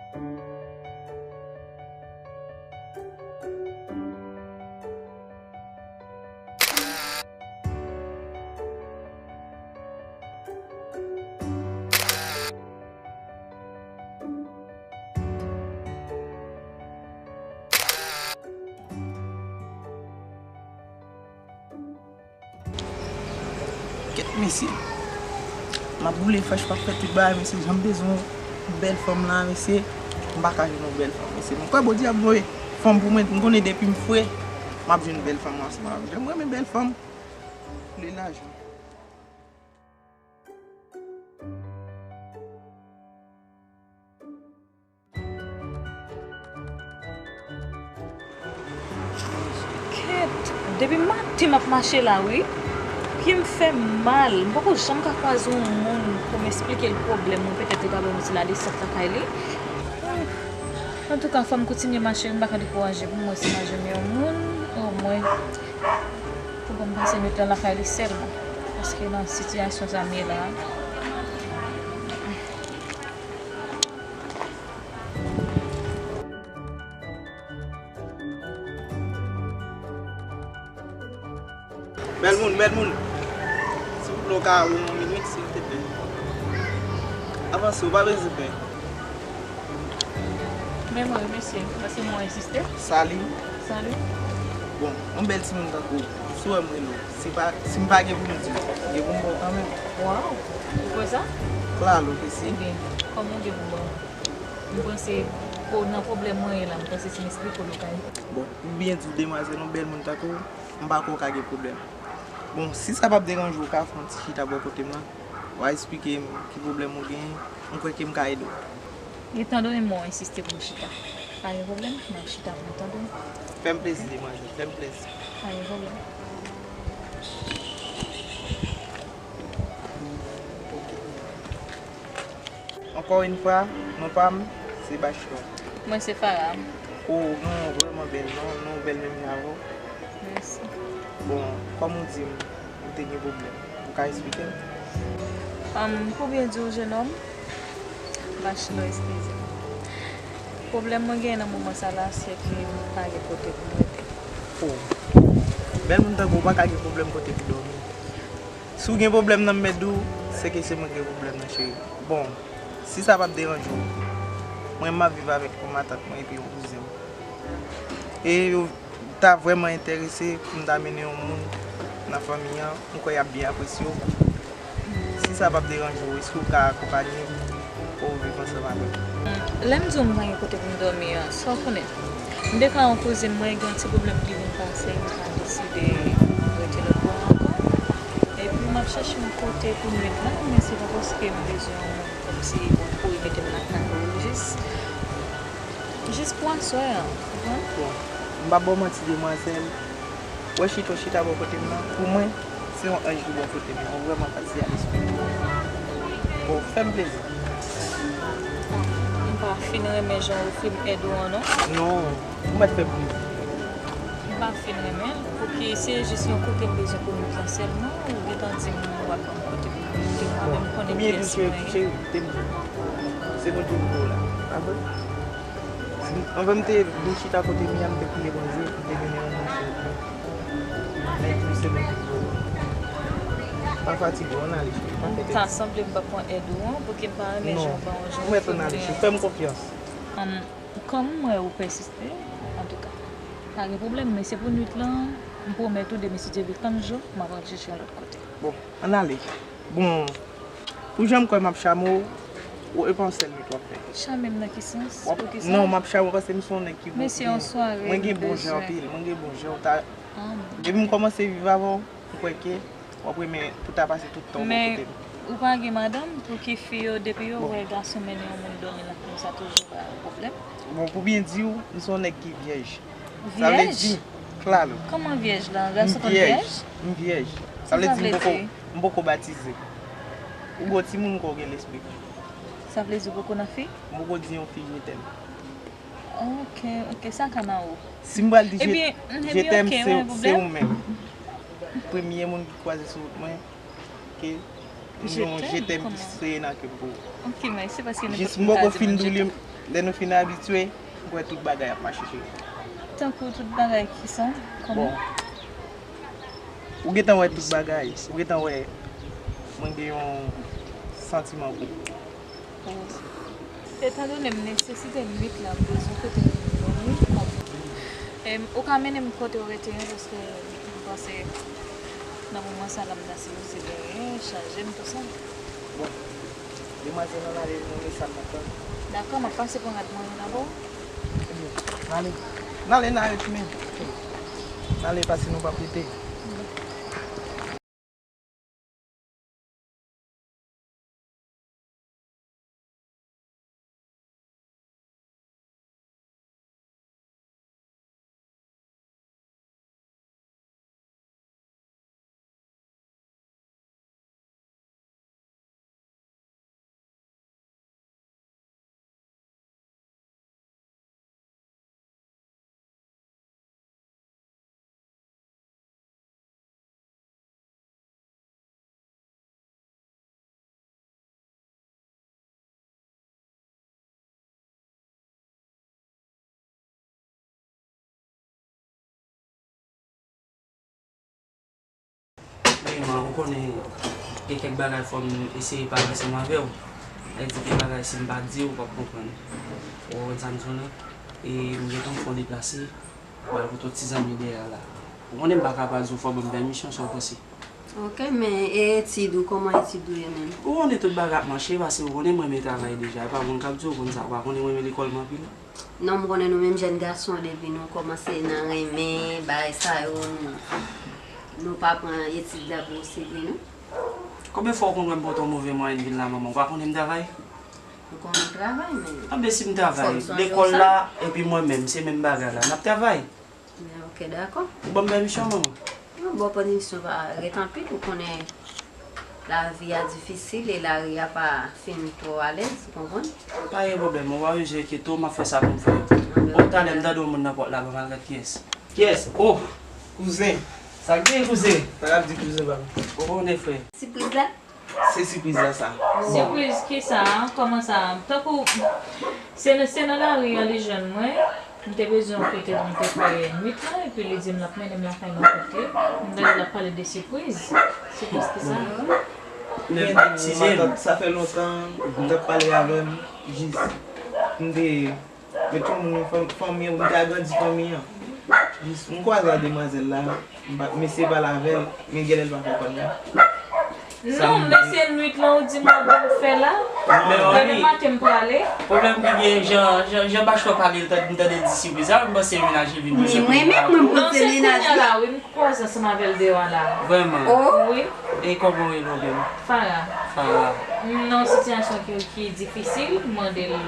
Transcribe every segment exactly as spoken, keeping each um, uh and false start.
Kèt mesye. M ap boule fach, m ap fè tout bagay, mesye. Jan m bezwen yon bèl fanm la, mesye. M pa ka jwenn yon bèl fanm, mesye. M kwè Bondye ap voye fanm pou mwen. M konnen depi m fre, m ap jwenn bèl fanm ansanm avè l. Jan m renmen bèl fanm. Le lajan. Kèt, depi maten m ap mache la wi. Pye m fè m mal. M poko janm ka kwaze yon moun pou m esplike l pwoblèm mwen. Petèt li ka ban m yon ti ladesant lakay li. Antouka, fò m kontinye mache wi, m pa ka dekouraje. Pou mwen, si m pa jwenn yon moun, omwen, pou ban m pase nwit lan lakay li sèlman. Paske nan sitiyasyon sa m ye la, Bèl moun, bèl moun. Silvouplè, w ka wè m yon minit, silvouplè. Avanse, w pa bezwen pè. Men mwen, mesye, paske mwen ensiste. Sali. Sali. Bon, yon bèl timoun tankou w, si w wè m rele w, se pa, si m pa gen pou m di w, gen pou m ba w kanmenm. Waw, ou kwè sa? Klalo ke si. Ebyen, kòman w gen pou m ba w? M panse, o, nan pwoblèm mwen ye la, m panse si m esplike w, nou ka. Bon, pou byen di w, demwazèl, yon bèl moun tankou w, m pa kwè w ka gen pwoblèm. Bon, si sa p ap deranje w, w ka fè yon ti chita bò kote m nan. W a esplike m ki pwoblèm ou genyen, m kwè ke m ka ede w. Etan done mwen ensiste pou m chita, pa gen pwoblèm, m ap chita pou m tande w. Fè m plezi, demwazèl, fè m plezi. Pa gen pwoblèm. Ankò yon fwa, non pa m, se Bachelor. Mwen se Farah. O, non, vrèman bèl, non, non, bèl menm jan avè w. Mèsi. Bon, kòm ou di m, ou te gen pwoblèm, ou ka esplike m? Anm, pou byen di w, jenòm, Bachelor, eskize m. Pwoblèm mwen genyen nan moman sa la, se ke m pa gen kote pou m rete. O, bèl moun tankou w pa ka gen pwoblèm kote pou dòmi. Si w gen pwoblèm nan m mèt di w, se ke se mwen ki gen pwoblèm nan, cheri. Bon, si sa p ap deranje w, mwen m ap viv avèk yon matant mwen epi yon kouzen m. E yo ta vrèman enterese pou m ta mennen yon moun nan fanmi an, m kwè y ap byen apresye w. Si sa p ap deranje w, èske w ka akonpanye m pou w viv ansanm avè m? Lè m di w m pa gen kote pou m dòmi an, sa w konnen? M deklare yon kouzin mwen gen yon ti pwoblèm ki vin pase, m pa deside rete lòt bò ankò. Epi m ap chèche yon kote pou nwit la, men se pa paske m bezwen yon moun kòmsi pou kouri mete m lakay ou, jis, jis pou aswè an, konprann? Bon, m p ap ba w manti, demwazèl. Wè chita w chita bò kote m nan, pou mwen, se yon anj ki bò kote m nan, ou vrèman pati a lespri. Bon, fè m plezi. M pa fin renmen jan w ofri m èd ou an non. Non, ou mèt fè m plezi. M pa fin renmen l, pouki se jis yon kote m bezwen pou nwit lan sèlman, ou gentan di m w ap ban m kote pou m rete, m pa menm konnen kiyès mwen ye. Cheri, te m di w, se mwen ki ouvri w la, pa vre? Anvan m te vin chita kote m ye a, m te priye Bondye, m te mennen yon moun sou wout mwen. Men tou se mwen ki voye. Pa fatige, ann ale, cheri, pa fè tèt. Ta sanble m pa pran èd ou an, pouki m pa renmen jan w ban yon jan ou fè m. Non, ou mèt ann ale, cheri, fè m konfyans. Anm, kòm m wè ou pèsiste, antouka, pa gen pwoblèm, men se pou nwit lan, m pwomèt ou, demen si Dye vle, tann jou, m ap al chèche yon lòt kote. Bon, ann ale. Bon, pou jan m kwè m ap chame w, ou, e pa yon sèl nwit w ap fè. Chame m nan ki sans? Pou ki sa? Non, m ap chame w paske m se yon nèg ki gen, mwen gen bon jan anpil, mwen gen bon jan, ou ta, depi m kòmanse viv avè w, m kwè ke w ap renmen pou ta pase tout tan w bò kote m. Men, ou pa gen madanm, pou ki fi yo, depi yo wè gason mennen yon moun dòmi lakay yo, sa toujou ba yo pwoblèm? Bon, pou byen di w, m se yon nèg ki vyèj. Sa vle di, klalo. Kòman vyèj la? Gason konn vyèj? M vyèj. Sa vle di m poko, m poko batize. Ou gon timoun, ou gen lespri. Sa vle di ou poko nan fi? M poko di yon fi je t'aime. Ok, ok, sa ka nan ou. Si m pral di je, je t'aime, se, se ou menm. Premye moun ki kwaze sou wout mwen, ke yon je t'aime ki sere nan kè m pou ou. Ok, mèsi paske nenpòt moun ka di mwen je t'aime. Jis m poko fin di w li, Lè nou fin abitye, m kwè tout bagay ap mache, cheri. Tankou tout bagay, kisa? Kòman? Bon. Ou gentan wè tout bagay. Ou gentan wè mwen gen yon santiman pou ou. Etandone m nesesite nwit la, m bezwen kote pou m dòmi, konprann. Em, ou ka mennen m kote w rete an, paske m panse nan moman sa la, m ta sipoze genyen, chaje m, tou sa. Bon. Demwazèl, ann ale, nou gen sa n ap tann. Dakò, m ap pase pran rad mwen yo dabò. Ebyen, n ale. N ale, n ale, timoun. N ale, pase nou p ap rete. Vrèman, ou konnen, gen kèk bagay fò m eseye pale ansanm avè w. Sa vle di gen bagay, si m pa di w, ou p ap konprann. Ou konprann sa m di w la? E m gentan fè yon deplase, m al kote yon ti zanmi dèyè a la. Ou konnen m pa ka pa di w, fò w ban m pèmisyon, sa w panse? Ok, men e etid ou, kòman etid ou ye menm? Ou konnen tout bagay ap mache, paske ou konnen m renmen travay deja. E pa moun k ap di w konn sa, ou pa konnen m renmen lekòl mwen anpil? Non, m konnen nou menm jèn gason, depi nou kòmanse nan renmen, bagay sa yo, nou, nou pa pran etid la pou serye, non. Konbyen fwa ou konn wè m pote yon move mwayèn vin la, manman? Ou pa konnen m travay? Ou konnen w travay, men... Anben, si m travay, lekòl la, epi mwen menm, se menm bagay la, n ap travay. Men ok, dakò. Ou ban m pèmisyon, manman? Mwen ba w pèmisyon, pa ret anpil, ou konnen lavi a difisil e lari a pa fin twò alèz, ou konprann? Pa gen pwoblèm, ou pa bezwen enkyete w, m ap fè sa pou m fè. Anben, ok, talè m tande yon moun nan pòt la, ban m al gad kiyès. Kiyès? Oh! Kouzen. Sa k gen, kouzen? Sa k ap di, kouzen pa m? Ou konnen, frè. Sipriz la? Se sipriz la sa. Sipriz kisa? Kòman sa? Tankou se nan, se nan lari a li jwenn mwen. M te bezwen yon kote pou m te fè nwit lan, epi li di m l ap mennen m lakay yon kote. M tande l ap pale de sipriz. Sipriz kisa? Men, matant, sa fè lontan m t ap pale avè m, jis m te met yon moun nan fanmi an, m te agrandi fanmi an. Jis m kwaze ak demwazèl la, m pa, m eseye pale avè l, men genlè l pa konprann mwen. Non, men se nwit lan ou di m w ap ban m fè la. Demen maten m prale. Pwoblèm ki gen, jan, jan, jan Bachwa pale, m tande, m tande l di sipriz la, m panse se mennaj li vin. Ni mwen menm, mwen, m panse se mennaj la, wi, m kwaze ansanm avè l deyò a la. Vrèman? Wi. E kòman w rele w menm? Farah. Farah. M nan yon sitiyasyon ki, ki difisil, m mande l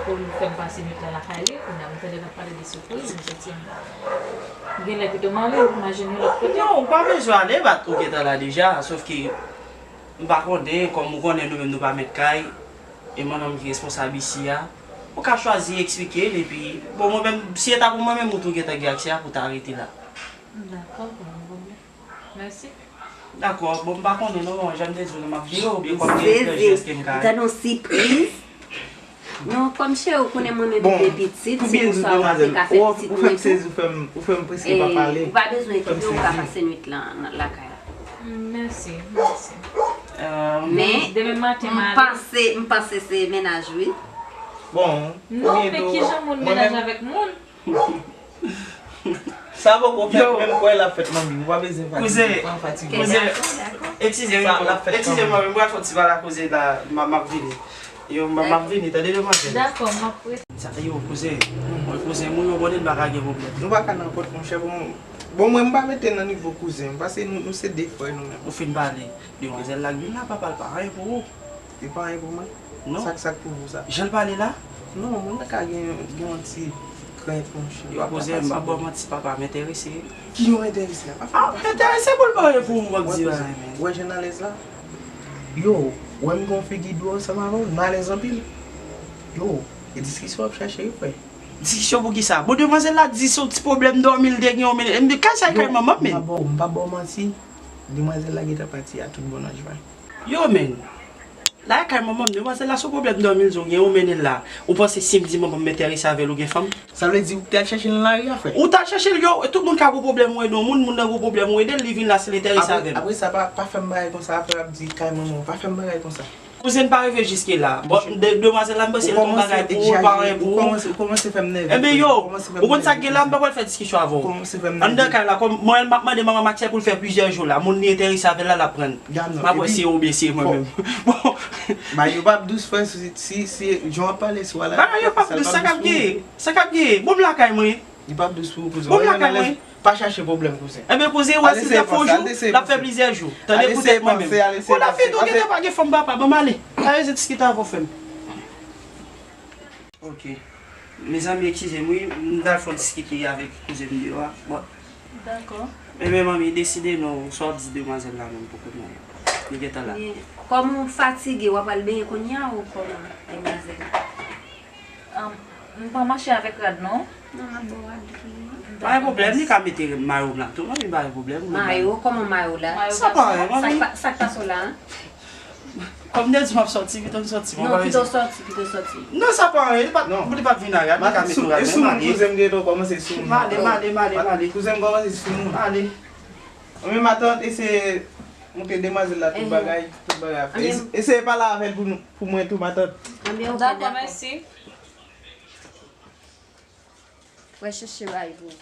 pou l fè m pase nwit lan lakay li, kounye a m tande l ap pale de sipriz, m santi m genlè pito m ale, m imajine yon lòt kote. Non, ou pa bezwen ale, bat ou gentan la deja, sòf ke m pa konnen, kòm ou konnen nou menm nou pa mèt kay, e manman m ki responsab isi a, ou ka chwazi eksplike l, epi, bon, mwen menm, si se ta pou mwen menm, ou tou gentan gen aksè a pou w ta rete la. Dakò, pa gen pwoblèm. Mèsi. Dakò, bon, m pa konnen non, jan m te di w la, m ap vire oubyen kòm gen lòt jès ke m ka... Ou tande yon sipriz? Non, kòm cheri, ou konnen mwen menm m te pitit, se pou sa ou pa te ka fè pitit mwen tou. Ou fè m sezi, ou fè m, ou fè m prèske pa pale. Ou pa bezwen enkyete w, ou ka pase nwit lan nan, lakay la. Mèsi, mèsi. Men, demen maten, m panse, m panse se mennaj, wi. Bon, non, men kijan moun mennaj avèk moun? Sa poko fèt, menm kwè l ap fèt, manmi. Ou pa bezwen fatige. Kouzen, kouzen, eskize wi, eskize manmi, m pral fè yon ti pale ak kouzen la, m ap, m ap vini. Yo, m ap, m ap vini, tande demwazèl. Dakò, m ap rete. Sa, yo, kouzen, mwen kouzen moun, yo konnen m pa ka gen pwoblèm. Nou pa ka nan pòt, monchè, bon, bon, mwen, m pa mete nan nivo kouzen, paske nou, nou se de frè, nou menm. Ou fin pale. Demwazèl la k vin la, papa l pa anyen pou ou. Li pa anyen pou mwen? Non. Sa k, sa k pou ou sa? Jan l pale la? Non, moun nan ka gen, gen yon ti krent, monchè. Yo, kouzen, m pa ba w manti, papa m enterese. Ki yon enterese? A, enterese pou l pa anyen pou ou, m ap di bagay, men. Ou wè jan l alèz la? Yo, ou wè m gen yon figi dou ansanm avè w, m alèz anpil. Yo, e diskisyon w ap chache wi, frè. Diskisyon pou kisa? Bon, demwazèl la di se yon ti pwoblèm dòmi l te gen, men kay sa e kay manman m, men. M pa ba w, m pa ba w manti. Demwazèl la gentan pati a tout bon nan jwa. Yo, men. La kay manman m, demwazèl la se yon pwoblèm dòmi l di w gen, ou mennen l la. Ou panse si m di manman m m enterese avè l, ou gen fanm? Sa vle di ou te al chèche l nan lari a, frè? Ou t al chèche l, yo, tout moun ka gon pwoblèm ou ede yon moun, moun nan gon pwoblèm ou ede l, li vin la se l enterese avè l. Apre sa, pa, pa fè m bagay konsa, frè, ap di kay manman w, pa fè m bagay konsa. Kouzen pa rive jiske la. Bon, de, demwazèl la, m panse l te yon bagay pou ou, l pa anyen pou ou. Ou kòmanse fè m nève. Enben yo, ou konn sa k gen la, m pa pral fè diskisyon avè w. Anndan kay la, kòm mwen, m ap mande manman m aksè pou l fè plizyè jou la. Moun li enterese avè l la, l ap pran l. M ap wè si e ou oubyen si e mwen menm. Bon. Bagay yo p ap dous, frè, si, si, si jan w ap pale sou a la. Bagay yo p ap dous, sa k ap genyen? Sa k ap genyen? Bon, m lakay mwen. Li p ap dous pou ou, kouzen. Bon, m lakay mwen. Pa chache pwoblèm, kouzen. Enben, kouzen, wè si l t ap fè yon jou, l ap fè plizyè jou. Tande pou tèt mwen menm. Bon, la fini, ou gentan pa gen fanm, papa, ban m ale. Pa bezwen diskite avè w, frè m. Ok. Mezanmi, eskize m, wi, m t al fè yon diskite avèk kouzen m deyò a. Bon. Dakò. Enben, manmi, deside non, sa w ap di demwazèl la menm pou kounye a. Li gentan la. Kòm ou fatige, w ap al benyen kounye a ou kòman, demwazèl? An, m pa mache avèk rad, non. Non, m ap ba w rad li. Pa gen pwoblèm, li ka mete mayo m la tou, manmi, pa gen pwoblèm. Mayo? Kòman mayo la? Sa pa anyen, manmi. Sa k pa, sa k pase w la, an? Kòm m te di w m ap sòti, pito m sòti. Non, pito w sòti, pito w sòti. Non, sa pa anyen, li pa t, li pa t vin a rad, li ka mete w rad, men m ale. M ale, m ale, m ale, m ale. Kouzen m kòmanse sou moun. M ale. Anben, matant, eseye montre demwazèl la tout bagay, tout bagay ap fè. Eseye pale avè l pou nou, pou mwen tou, matant. Dakò, mèsi. Wè, chèche bay pou